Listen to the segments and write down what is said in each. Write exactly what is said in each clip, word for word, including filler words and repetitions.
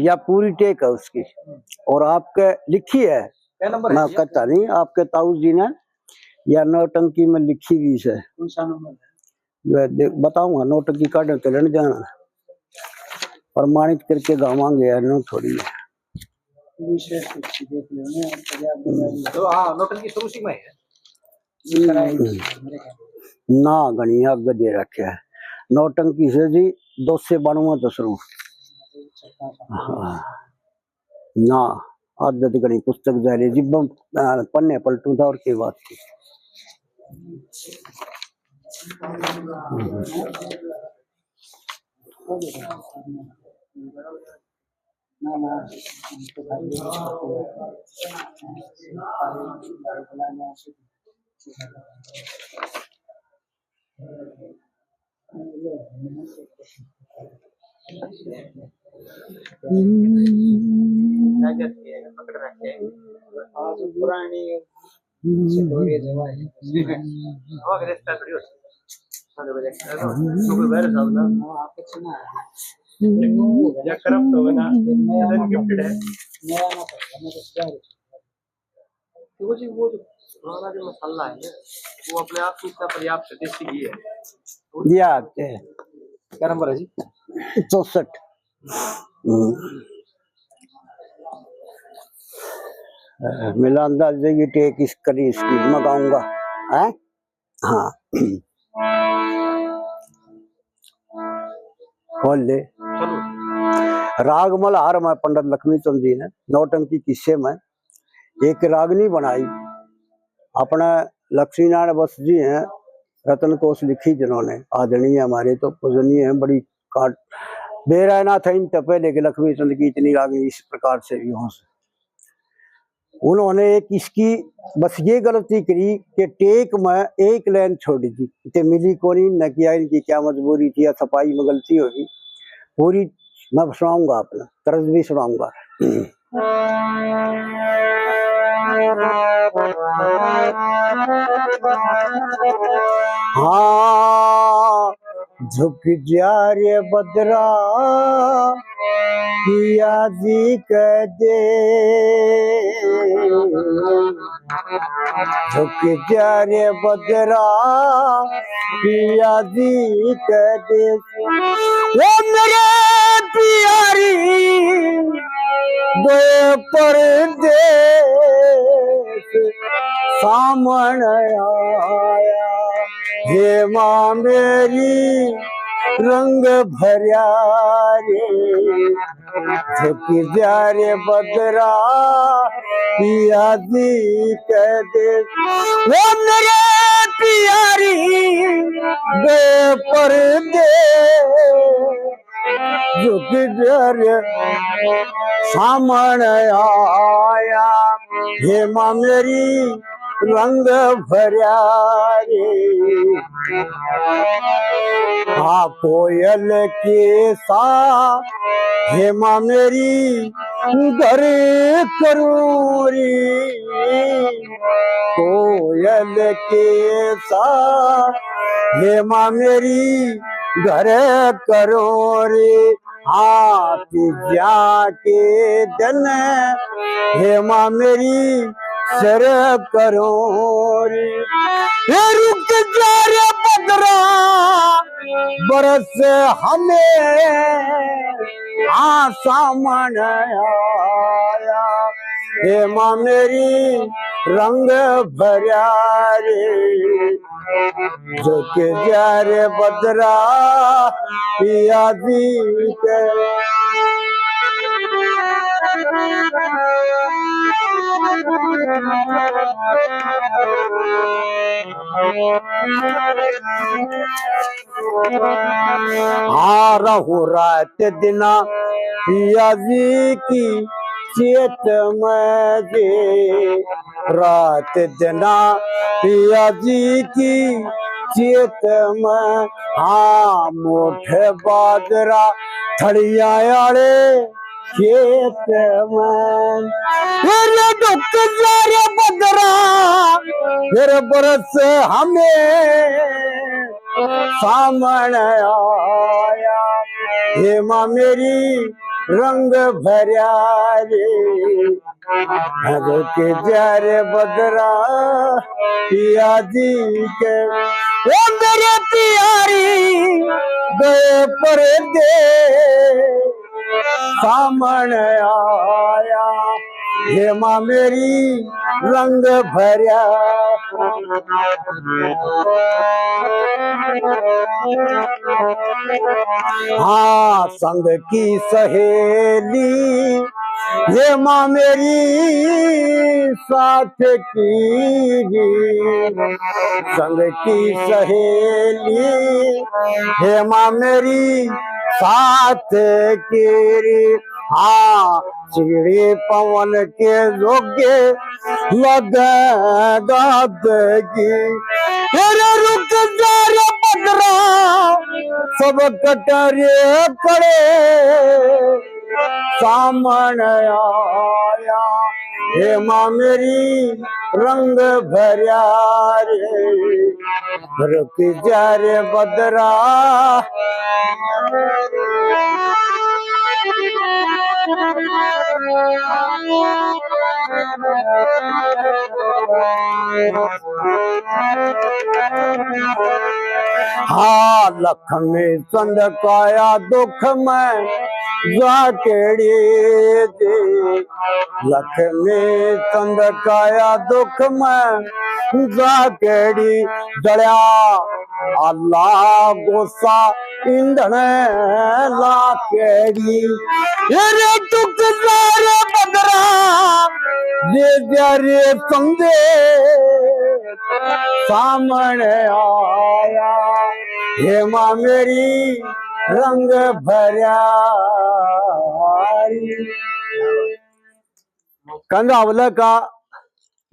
या पूरी टेक है उसकी। और आपके लिखी है, क्या नंबर है मैं जी? कहता नहीं, आपके ताऊ जी ने या नौटंकी में लिखी हुई से। कौन सा नंबर है? वह दे-, बताऊंगा, नौटंकी काढे तो लड़ जाना, प्रमाणित करके गावांगे यार, नो थोड़ी है। विशेष रूप से देख लो ना, पर्याप्त बता दी। तो हाँ, नौटंकी शुरू से में है। हम्म। ना, घणी आगे दे रखे है नौटंकी से जी, दो सौ बानवे तो शुरू। हाँ। ना, आदत घणी पुस्तक जा रही, जिब हम, आ, पन्ने पलटू था और की बात थी। पकड़ रखे हैं। आज पुरानी स्टोरी है, जवाई। हवा के रिश्ता थोड़ी होता है। तो कोई वायरस आओ ना। या करप्ट हो ना, gifted है। तो वो जी, वो जो पुराना जो मसाला है ना, वो अपने आप में इतना पर्याप्त है, देसी घी है। ये आते हैं। क्या नंबर है जी? चौसठ। हम्म। अ, मिला अंदाज ये टेक इस करी इसकी मंगाऊंगा, हैं? हाँ। खोल ले। चलो। राग मल्हार में पंडित लक्ष्मी चंद जी ने नौटंकी किस्से में एक रागनी बनाई। अपने लक्ष्मी नारायण वत्स जी हैं, रतन कोश लिखी जिन्होंने, आदरणीय हमारे तो पूजनीय हैं, बड़ी काट बेरा ना था इन तपे, लेकिन लक्ष्मी चंद की इतनी रागनी इस प्रकार से भी हो। उन्होंने एक इसकी बस ये गलती करी कि टेक में एक लाइन छोड़ दी, इतने मिली कोनी, न किया, इनकी क्या मजबूरी थी या छपाई में गलती होगी। पूरी मैं सुनाऊंगा, अपना तर्ज भी सुनाऊंगा। हाँ, झुक जा रे बदरा, पिया जी कह दे। झुक जा रे बदरा, पिया जी कह दे। ओ मेरे प्यारी, गए परदेस, सामण आया, हे माँ मेरी रंग भरया रे। झुक जा रे बदरा, पिया जी कह दे। ओ मेरे प्यारी, गए परदेस, झुक जा रे, सामण आया, हे माँ मेरी रंग भरया रे। हाँ, कोयल के सा, हे माँ मेरी घर करूँ रे। कोयल के सा, हे माँ मेरी घर करूँ रे। हाँ, तीजा के दिन, हे माँ मेरी सर करूँ रे। हे रुक जा रे बदरा, बरस हमें, हाँ, सामण आया, हे माँ मेरी रंग भरया रे। झुक जा रे बदरा, पिया जी के। हाँ, रहूं रात दिना पिया जी की चेत में जे, रात दिना पिया जी की चेत में। हाँ, मोठे बाजरा थड़िया आले खेत में। अरे डुक जा रे बदरा, फिर बरस हमें सामण आया। हे माँ मेरी रंग भरया रे। रुक जा रे बदरा, पिया जी के, ओ मेरे प्यारी गए परदेस, सामने आया, हेमा मेरी रंग भरया। हाँ, संग की सहेली, हेमा मेरी साथ की री, संग की सहेली, हेमा मेरी साथ की री। हाँ, चिड़ी पवन के जोगे लगे गादगी। अरे रुक जा रे बदरा, सब कटरे पड़े, सामने आया, हेमा मेरी रंग भरया रे। रुक जा रे बदरा। हाँ, लखमी चंद काया दुख में जाकेड़ी जी, लखमी चंद काया दुख में जाकेड़ी, जड़या आला गोसा ईंधन लाकेड़ी। अरे टुक जा रे बदरा, दे जा रे संदेश, सामने आया, हेमा मेरी रंग भरया। कंधावला का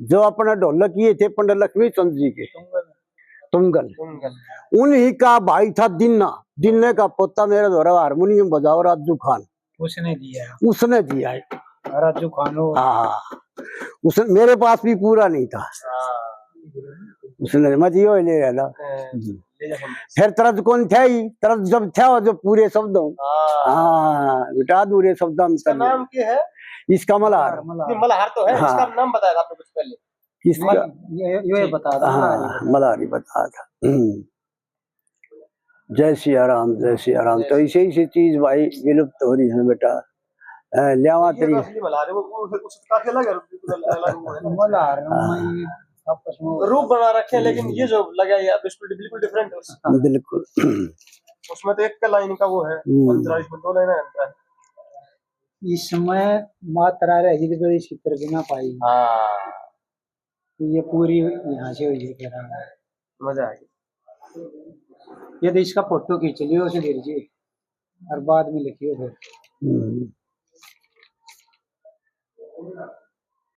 जो अपना ढोलक ये थे पंडित लक्ष्मी चंद जी के तुंगल। तुंगल। उन्हीं का भाई था दिन्ना, दिन्ने का पोता मेरे धोरा हारमोनियम बजाओ राजू खान। उसने दिया है। उसने दिया है। राजू खान हो। हाँ, उसने, मेरे पास भी पूरा नहीं था। हाँ। उसने, मैं जियो ही ले रहा था। हाँ, हम्म। ले जा हम। फिर तर्ज कौन था ही, तर्ज जब था जो पूरे शब्द हों। हाँ। हाँ, बेटा अधूरे शब्द हम इसका कर ले। नाम क्या है? इसका मल्हार। मल्हार। नहीं, मल्हार तो है, हाँ। इसका नाम बताया था आपने कुछ पहले। इसका मल-, ये, ये बता दो, हाँ, मल्हारी। मल्हारी बता था। हम्म। जय सिया राम, जय सिया राम। जय तो सिया। इसे, इसे चीज भाई विलुप्त हो रही है बेटा। अ, ल्यावा ये तेरी तो असली मल्हार है, वो, वो, उसका काफी अलग है, बिल्कुल अलग, अलग वो है ना। मल्हार हाँ। में आपस में रूप बना रखे हैं, लेकिन हम्म। ये जो लगा है, बिल्कुल, बिल्कुल different है उसका। बिल्कुल। उसमें तो एक लाइन का वो है, हम्म। अंतरा, इसमें दो लाइन है अंतरा। इसमें मात्रा रह गई तो इसकी तरफ ना पाई। हाँ। तो ये पूरी यहाँ से हुई है, कह रहा है। मजा आ गया। ये तो इसका फोटो खींच लियो उसे धीरे जी, और बाद में लिखियो फिर। हम्म।